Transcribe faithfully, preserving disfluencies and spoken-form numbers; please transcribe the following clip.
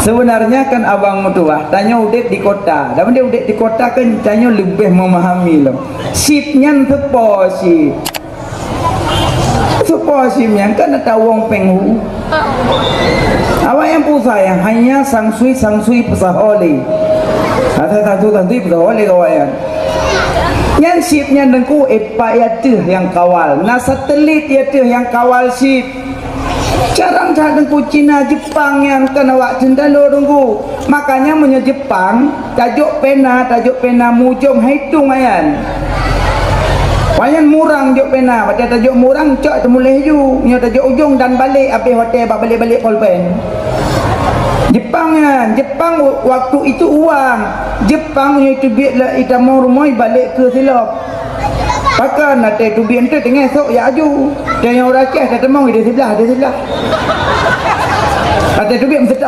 Sebenarnya kan abang meutuah, tanyoe udép di kota. Dan udép di kota kan tanyoe leubeh memahami lom. Chip nyan sepo chip. Sepo chip nyan kan ata wong péng hu. Awak nyang peusaha hanya sangsui-sangsui peusaha lé. Ata sangsui-sangsui peusaha lé awak nyan. Nyan chip nyan Teungku, eh, pat ateueh nyang kawal. Na satelit ateueh nyang kawal chip. Carang that Teungku, Cina, Jepang nyan kan awak teuntalo Teungku. Makanya meunyoe Jepang, tajok pena, tajok pena mujong hai tung ayan. Wayan murang jok pena, watèe tajok murang cok teumuléh ju. Nyoe tajok ujong dan balek, abéh watèe bak balek-balek polpen. Jepang nyan, Jepang waktu itu uang. Jepang nyoe teubiet lé itamong rumoh balek keu silop. Pakon até teubiet eunteuk teungoh sok ya aju. Dan nyang ureueng Aceh tateumong di siblah, di siblah. Até teubiet meuseutôt